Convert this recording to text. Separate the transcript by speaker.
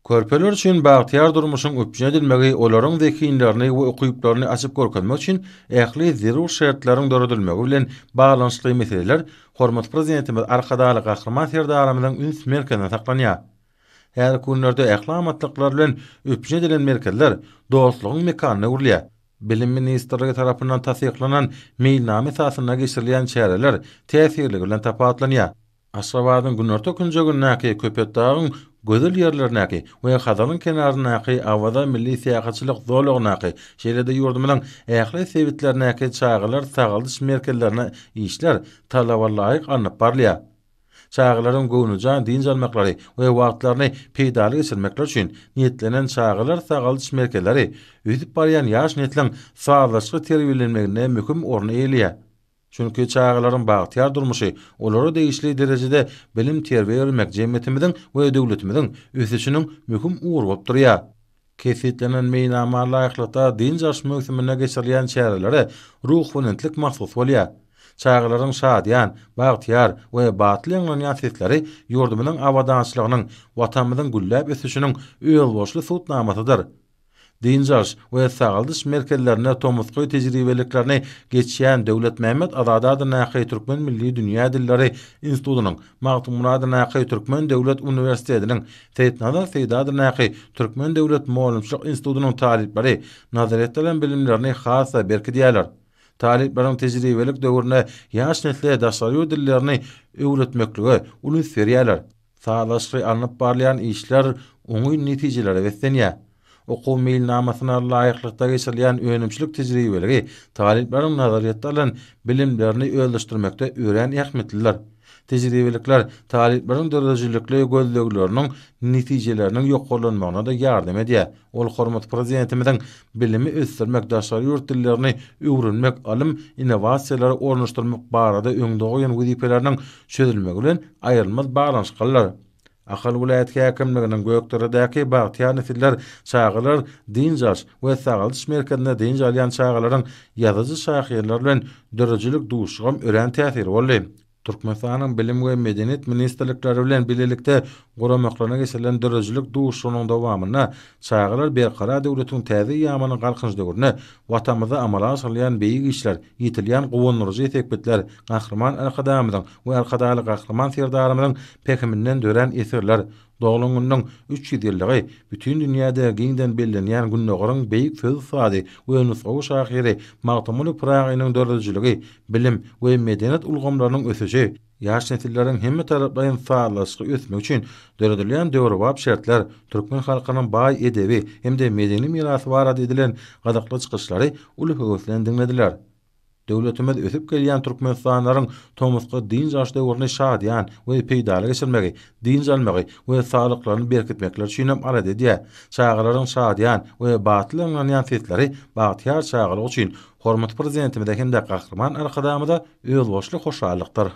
Speaker 1: Körpeler üçin bagtyýar durmuşyň üpjün edilmegi, olaryň zehinlerini we ukyplaryny açyp görkezmek üçin ähli zerur şertleriň döredilmegi bilen baglanyşykly meseleler hormatly Prezidentimiz Arkadagly Gahryman Serdarymyzyň üns merkezinde saklanýar. Häzirki günlerde ähli amatlyklar bilen üpjün edilen merkezler dostlugyň mekanyna öwrülýär. Bilim ministrligi tarapyndan tassyklanan meýilnama esasynda geçirilýän çäreler täsirligi bilen tapawutlanýar. Aşgabadyň günorta künjegindäki Köpetdagyň gözel ýerlerindäki we Hazaryň kenaryndaky Awaza milli syýahatçylyk zolagyndaky, şeýle-de ýurdumyzyň ähli sebitlerindäki çagalar sagaldyş merkezlerinde işler talaba laýyk alnyp barylýar. Çagalaryň göwnejaý dynç almaklary we wagtlaryny peýdaly geçirmekleri üçin niýetlenen çagalar sagaldyş merkezleri ösüp barýan ýaş nesliň sazlaşykly terbiýelenmeginde möhüm orny eýeleýär. Çünki çagalaryň bagtyýar durmuşy, olara degişli derejede bilim-terbiýe bermek jemgyýetimiziň we döwletimiziň ösüşiniň möhüm ugry bolup durýar. Kesgitlenen meýilnama laýyklykda dynç alyş möwsüminde geçirilýän çärelere ruhubelentlik mahsus bolýar. Çagalaryň şadyýan, bagtyýar we batly ýaňlanýan sesleri ýurdumyzyň abadançylygynyň, Watanymyzyň gülläp ösüşiniň özboluşly subutnamasydyr. Dynç alyş we sagaldyş merkezlerinde tomusky tejribeliklerini geçýän Döwletmämmet Azady adyndaky Türkmen milli dünýä dilleri institutynyň, Magtymguly adyndaky Türkmen döwlet uniwersitetiniň, Seýitnazar Seýdi adyndaky Türkmen döwlet mugallymçylyk institutynyň talyplary nazaryýetde alan bilimlerini has-da berkidýärler. Talyplaryň tejribelik döwründe ýaş nesle daşary ýurt dillerini öwretmeklige uly üns berýärler. Sazlaşykly alnyp barylýan işler oňyn netijelere beslenýär. Okuw meýilnamasyna laýyklykda geçirilýän önümçilik tejribeligi talyplaryň nazaryýetde alan bilimlerini özleşdirmekde örän ähmiýetlidir. Tejribelikler talyplaryň döredijilikli gözlegleriniň netijeleriniň ýokarlanmagyna-da ýardam edýär. Ol hormatly Prezidentimiziň bilimi ösdürmek, daşary ýurt dillerini öwrenmek, ylym, innowasiýalary ornaşdyrmak barada öňde goýan wezipeleriniň çözülmegi bilen aýrylmaz baglanyşyklydyr. Ahal welaýat häkimliginiň Gökderedäki Bagtyýar nesiller çagalar dynç alyş we sagaldyş merkezinde dynç alýan çagalaryň ýazyjy-şahyrlar bilen döredijilik duşuşygam örän täsirli boldy. Türkmenistanyň Bilim we Medeniýet ministrlikleri bilen bilelikde guramaklaryna geçirilen döredijilik duşuşygynyň dowamynda çagalar Berkarar döwletiň täze eýýamynyň Galkynyş döwründe Watanymyzda amala aşyrylýan beýik işler, ýetilýän guwandyryjy sepgitler, Gahryman Arkadagymyzyň we Arkadagly Gahryman Serdarymyzyň pähiminden dörän eserler, Doglan gününiň 300 ýyllygy bütin dünýäde giňden bellenýän Gündogaryň beýik söz ussady we nusgawy şahyry Magtymguly Pyragynyň döredijiligi, bilim we medeniýet ulgamlarynyň ösüşi, ýaş nesilleriň hemmetaraplaýyn sazlaşykly ösmegi üçin döredilýän döwrebap şertler, türkmen halkynyň baý edebi hem-de medeni mirasy barada edilen gyzykly çykyşlary uly höwes bilen diňlediler. Döwletimiz ösüp gelýän türkmenistanlylaryň tomusky dynç alyş döwrüni şadyýan we peýdaly geçirmegi, dynç almagy we saglyklaryny berkitmekleri üçinem alada edýär. Çagalaryň şadyýan we batly ýaňlanýan sesleri bagtyýar çagalyk üçin hormatly Prezidentimize hem-de Gahryman Arkadagymyza özboluşly hoşallykdyr.